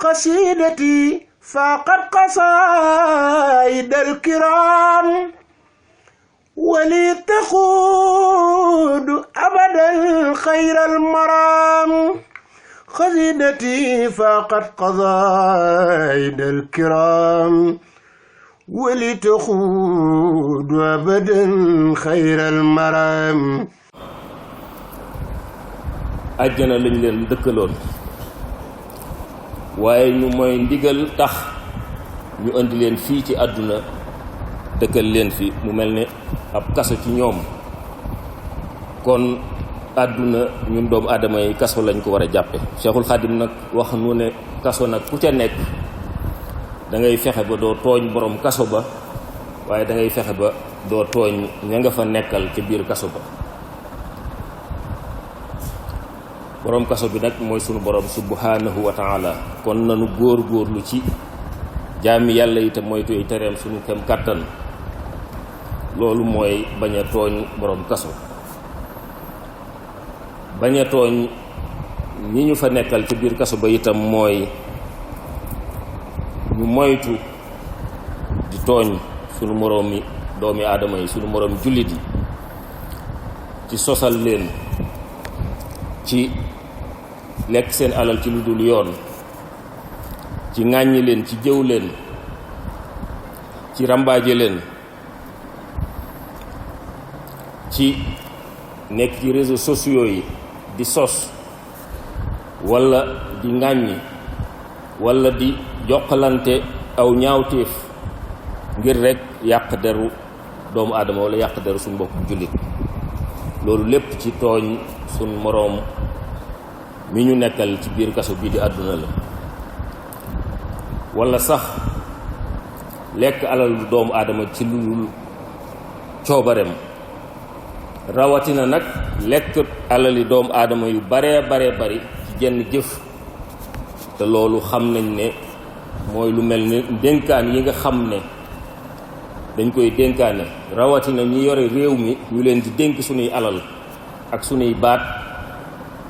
قصيدتي فاقت قصائد الكرام ولي تقود أبدا خير المرام قصيدتي فاقت قصائد الكرام ولي تقود أبدا خير المرام àjjana lañ leen dëkkaloon waaye ñu mooy ndigal tax ñu indi leen fii ci àdduna dëkkal leen fi mu mel ne ab kaso ci ñoom kon àdduna ñun doomu aadama yi kaso lañ ko war a jàppe Cheikhul Khadim nag wax nu ne kaso nag ku ca nekk da ngay fexe ba doo tooñ borom kaso ba waaye da ngay fexe ba doo tooñ ña nga fa nekkal ca biir kaso ba borom kaso bi nag mooy sunu borom subhanahu wa taala kon nanu góor-góorlu ci jaami yàlla itam moytu ay tereem sunu kem kàttan loolu mooy bañ a tooñ borom kaso bañ a tooñ ñi ñu fa nekkal ci biir kaso ba itam mooy ñu moytu di tooñ sunu moroomi doomi aadama yi sunu moroomi jullit yi ci sosal leen ci lekk seen alal ci lu dul yoon ci ŋàññi leen ci jëw leen ci rambaaje leen ci nekk ci réseaux sociaux yi di sos walla di ŋàññi walla di jokkalante aw ñaawteef ngir rekk yàq deru doomu aadama walla yàq deru suñu mbokk jullit loolu lépp ci tooñ suñ moroom mi ñu nekkal ci biir kaso bii di àdduna la walla sax lekk alalu doomu aadama ci lu dul coobareem rawatina nag lekk alali doomu aadama yu baree bari ci jenn jëf te loolu xam nañ ne mooy lu mel ni dénkaan yi nga xam ne dañ koy dénkaane rawatina ñi yore réew mi ñu leen di dénk sunuy alal ak sunuy baat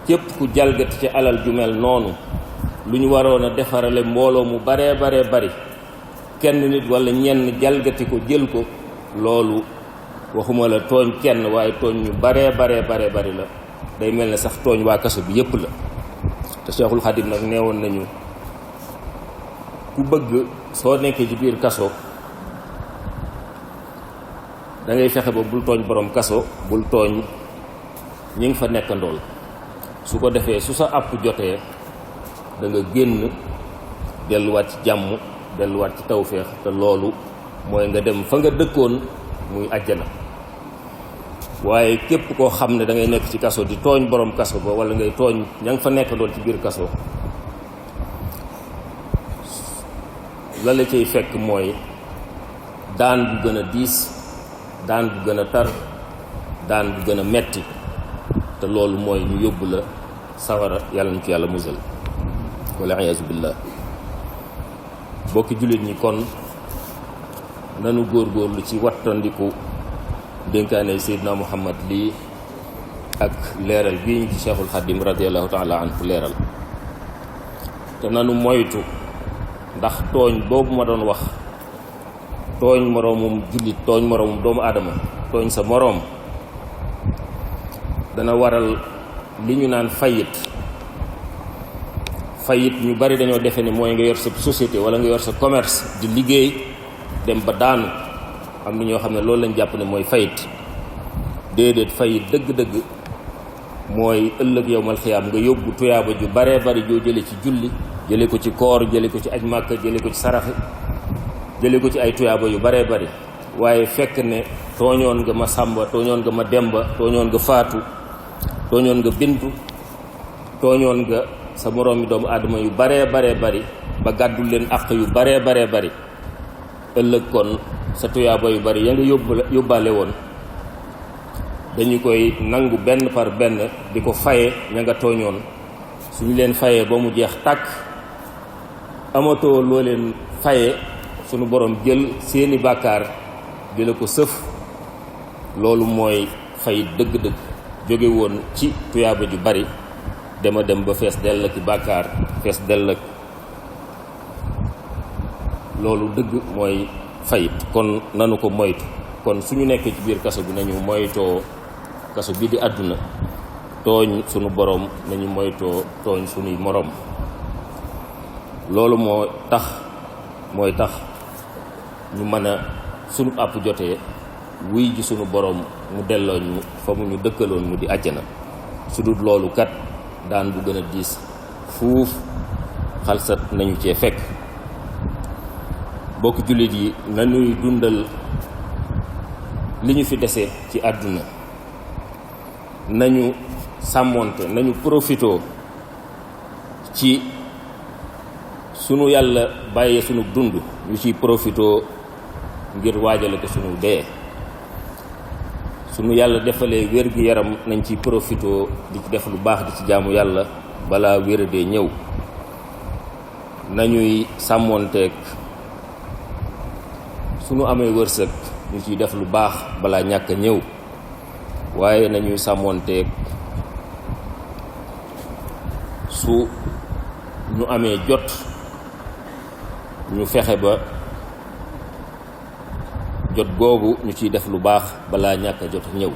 képp ku jalgati ci alal ju mel noonu lu ñu waroon a defarale mbooloo mu baree bari kenn nit walla ñenn jalgati ko jël ko loolu waxuma la tooñ kenn waaye tooñ ñu baree bari la day mel ne sax tooñ waa kaso bi yépp la te Cheikhul Khadim nag neewoon nañu ku bëgg soo nekkee ci biir kaso da ngay fexe ba bul tooñ borom kaso bul tooñ ñi ngi fa nekkandool su ko defee su sa àpp jotee da nga génn delluwaat ci jàmm delluwaat ci tawféex te loolu mooy nga dem fa nga dëkkoon muy àjjana waaye képp koo xam ne da ngay nekk ci kaso di tooñ borom kaso ba walla ngay tooñ ña nga fa nekkandool ci biir kaso la la cay fekk mooy daan bu gën a diis daan bu gën a tar daan bu gën a metti te loolu mooy ñu yóbbu la sawara yàlla na ci yàlla musal wala iyaazu billah bokki jullit ñi kon nanu góorgóorlu ci wattandiku dénkaane Seydina Muhammad lii ak leeral bii ñu ci Cheikhul Khadim radiyallahu taala anhu leeral te nanu moytu ndax tooñ boobu ma doon wax tooñ moroomum jullit tooñ moroomum doomu aadama tooñ sa moroom dana waral li ñu naan fayit ñu bari dañoo defe ni mooy nga yor sa société walla nga yor sa commerce di liggéey dem ba daanu am na ñoo xam ne loolu lañ jàpp ne mooy fayit déedéet fayit dëgg-dëgg mooy ëllëg yowmal xiyaam nga yóbbu tuyaaba ju baree bari joo jële ci julli jële ko ci koor jële ko ci aj màkka jële ko ci saraxe jële ko ci ay tuyaaba yu baree bari waaye fekk ne tooñoon nga ma sàmba tooñoon nga ma demba tooñoon nga faatu tooñoon nga bintu tooñoon nga sa moroomi doomu aadama yu baree bari ba gàddul leen àq yu baree bari ëllëg kon sa tuyaaba yu bari ya nga yóbbaale woon dañu koy nangu benn par benn di ko faye ña nga tooñoon suñu leen fayee ba mu jeex tàkk amatoo loo leen faye sunu borom jël seeni bàkkaar di la ko sëf loolu mooy fay dëgg-dëgg jóge woon ci tuyaaba ju bari dem ba fees dell ak bàkkaar fees dell ak loolu dëgg mooy fayit. kon nanu ko moytu. kon suñu nekkee ci biir kaso bi nañu moytoo kaso bi di àdduna tooñ sunu borom, nañu moytoo tooñ sunuy morom. loolu mooy tax ñu mën a sunu àpp jotee wuy ji sunu borom mu delloo ñu fa mu ñu dëkkaloon mu di àjjana. su dul loolu kat daan bu gën a diis fuuf xalsat nañu cee fekk. bokk jullit yi nañuy dundal li ñu fi dese ci àdduna, nañu sàmmoonte, nañu profitoo ci sunu yàlla bàyyee sunu dund ñu ciy profitoo ngir waajale ko sunu dee. sunu yàlla defalee wér-gi-yaram nañ ciy profitoo di ci def lu baax, di ci jaamu yàlla balaa wéradee ñëw. nañuy sàmmoonteeg sunu amee wërsëg ñu ciy def lu baax balaa ñàkk a ñëw, waaye nañuy sàmmoonteeg su ñu amee jot ñu fexe ba jot googu ñu ciy def lu baax balaa ñàkk a jot ñëw.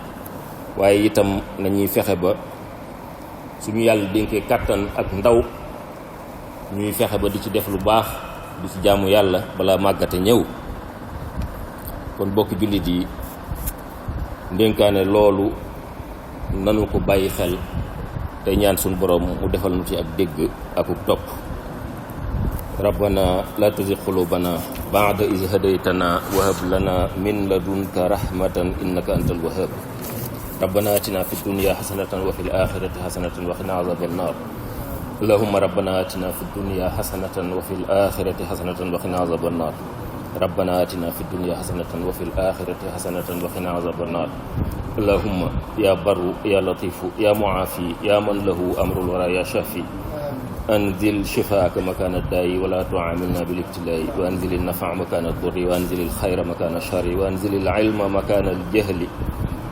waaye itam nañuy fexe ba suñu yàlla dénkee kàttan ak ndaw ñuy fexe ba di ci def lu baax, di ci jaamu yàlla balaa màggate ñëw. kon bokki jullit yi ndénkaane loolu nanu ko bàyyi xel tey ñaan suñu borom mu defal nu ci ak dégg akuk topp. rabbana la tuzigh qulubana ba'da iz hadaytana wa hab lana min ladunka rahmatan innaka antal wahhab. rabbana atina fid dunya hasanatan wa fil akhirati hasanatan wa qina adhaban nar. allahumma rabbana atina fid dunya hasanatan wa fil akhirati hasanatan wa qina adhaban nar. rabbana atina fid dunya hasanatan wa fil akhirati hasanatan wa qina adhaban nar. allahumma ya barru ya latifu ya muafi ya man lahu amrul wara ya shafi anzil shifaaka makaana daayi wala tu'amilna bil ibtilaayi wa anzil nafa makaana durri wa anzil xayra makaana sharri wa anzil ilma makaana jahli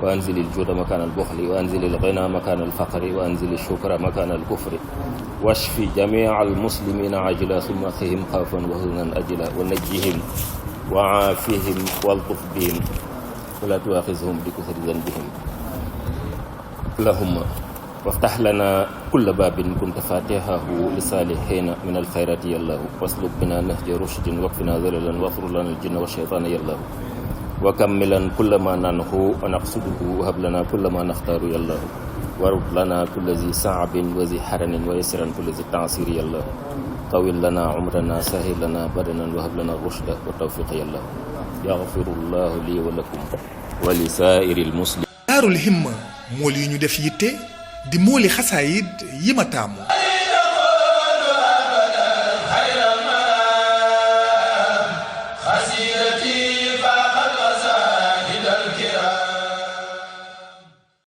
wa anzil juuda makaana buxli wa anzil ghina makaana faqri wa anzil shukra makaana kufri washfi jamia almuslimina ajila summa qihim xaafan wa huzunan ajila wa najjihim wa aafihim waltuf bihim wala tuaxizhum bi kufri zanbihim. allahumma وافتح لنا كل باب كنت فاتحه لصالحين من الخيرات يا الله واسلك بنا نهج رشد واكفنا ذللا واغفر لنا الجن والشيطان يا الله وكملا كل ما ننحو ونقصده وهب لنا كل ما نختار يا الله ورد لنا كل ذي صعب وذي حرن ويسرا كل ذي تعسير يا الله طول لنا عمرنا سهل لنا بدنا وهب لنا الرشد والتوفيق يا الله يغفر الله لي ولكم ولسائر المسلمين. Daarul Himma mool yi ñu def yitte di mooli xasaayid yi ma taamu.